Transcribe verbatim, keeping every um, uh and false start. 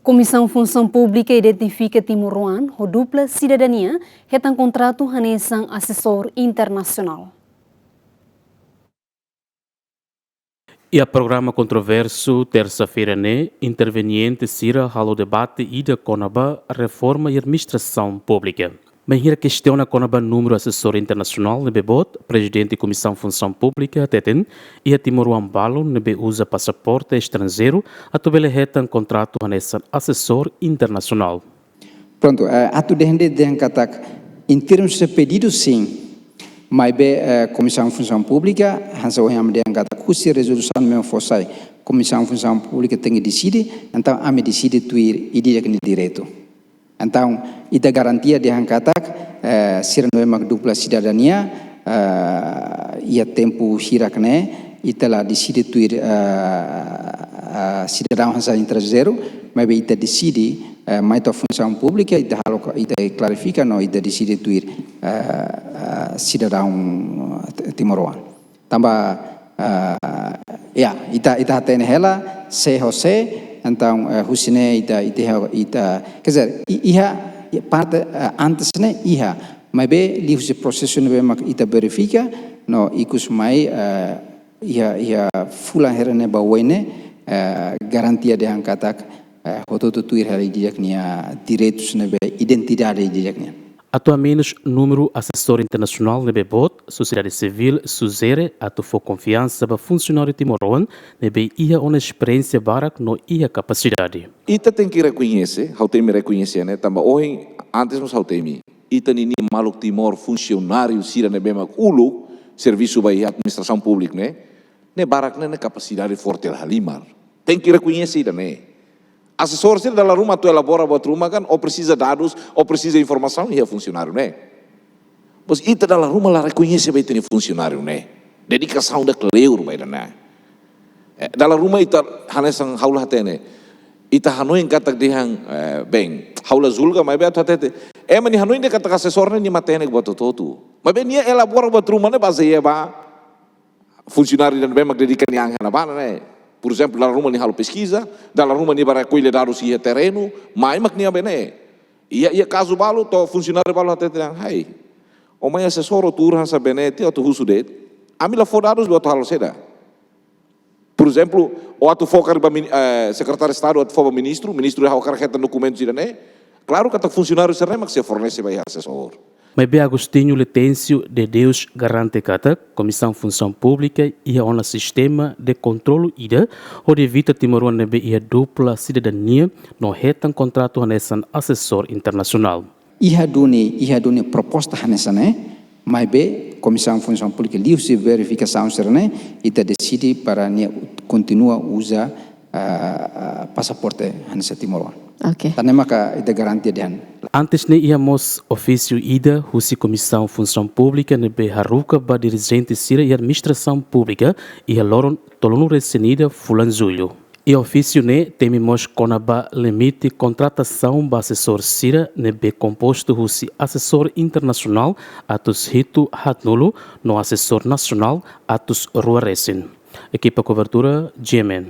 Komisaun Funsaun Públika identifika timoroan ho dupla sidadania hetan kontratu hanesan asesór internasionál. Iha programa kontroversu, tersa-feira ne'e, interveniente sira halo debate ida kona-ba reforma iha administrasaun públika. Bainhira kestiona kona-ba númeru asesór internasionál ne'ebé boot, Prezidente Komisaun Funsaun Públika hateten, iha timoroan balun ne'ebé uza pasaporte estranjeiru atu bele hetan kontratu hanesan asesór internasionál. Prontu, eh, atu dehan de'it dehan katak, em termos de pedido, sim. Maibé, eh, Komisaun Funsaun Públika, hanesan ohin ami dehan katak, husi rezolusaun ne'ebé fó sai, Komisaun Funsaun Públika tenke deside, entaun ami deside tuir ida-idak nia direitu. Entaun, ita garantia dehan katak, eh, sira ne'ebé mak dupla sidadania, eh, iha tempu hirak ne'e, ita la deside tuir, eh, eh, sidadaun hanesan estranjeiru, maibé ita deside, eh, mai to'o Funsaun Públika, ita halo, ita klarifika no ita deside tuir, eh, eh, sidadaun, eh, timoroan. Tanba, eh, ya, ita, ita hatene hela, sé ho sé, entaun, eh, husi ne'e ita, ita, ita, quer dizer, i-, iha, i-, parte, eh, antes ne'e iha, maibé liuhusi prosesu ne'ebé mak ita verifika, no ikus mai, eh, iha, iha fulan hirak ne'e ba oin ne'e, eh, garantia dehan katak, eh, hotu-hotu tuir hela ida-idak nia direitus ne'ebé identidade ida-idak nian. Atu aumentus númeru asesór internasionál ne'ebé boot, sosiedade sivíl sujere atu fó konfiansa ba funsionáriu timoroan ne'ebé iha ona esperiénsia barak no iha kapasidade. Ita tenke rekoñese, ha'u temi rekoñese ne'e, tanba ohin antes mós ha'u temi. Ita ninia maluk Timor funsionáriu sira ne'ebé mak uluk servisu ba iha administrasaun públika ne'e, ne'e barak ne'e, ne'e kapasidade forte la halimar. Tenke rekoñese ida-ne'e. Asesór sira dala ruma atu elabora buat ruma kan, ó presiza dadus, ó presiza informasaun iha funsionáriu ne'e. Pois ita dala ruma la rekoñese ba ita-nia funsionáriu ne'e. Dedikasaun ida kleur ba ida-ne'e. Eh, dala ruma ita hanesan ha'u la hatene. Ita hanoin katak dehan, eh, bem, ha'u la julga, maibé atu hatete. Ema nia hanoin dehan katak asesór ne'e nia matenek buat hotu-hotu. Maibé nia elabora buat ruma ne'e bazeia ba funsionáriu ida ne'ebé mak dedika nia an iha ne'ebá ne'e. Por ezemplu, dala ruma nia halo peskiza, dala ruma nia bá rekolle dadus iha terrenu, mai mak nia bá ne'e. Iha, iha kazu balu, to'o funsionáriu balu hatete dehan, "Hai, ó mai asesór ó tuur hanesan ne'e tiha, ó atu husu de'it. Ami la fó dadus, ó atu halo saida?" Por ezemplu, ó atu fó karik ba min-, eh, Sekretáriu Estadu, ó atu fó ba ministru, ministru ha'u hakarak hetan dokumentu sira-ne'e. Klaru katak funsionáriu sira-ne'e mak sei fornese ba iha asesór. Maibé Agostinho Letêncio de Deus garante katak, Komisaun Funsaun Públika iha ona sistema de kontrolu ida, hodi evita timoroan ne'ebé iha dupla sidadania no hetan kontratu hanesan asesór internasionál. Iha duni, iha duni proposta hanesan ne'e, maibé Komisaun Funsaun Públika liuhusi verifikasaun sira-ne'e, ita deside para nia kontinua uza, ah, ah, pasaporte hanesan timoroan. Oke. Tan ne'e maka ita garantia dehan. Antes ne'e iha mós ofísiu ida husi Komisaun Funsaun Públika ne'ebé haruka ba dirijente sira iha administrasaun públika iha loron tolunulu-resin-ida fulan Jullu. Iha ofísiu ne'e temi mós kona-ba limite kontratasaun ba asesór sira ne'ebé kompostu husi asesór internasionál atus hitu haatnulu no asesór nasionál atus rua-resin. Ekipa kobertura, G M N.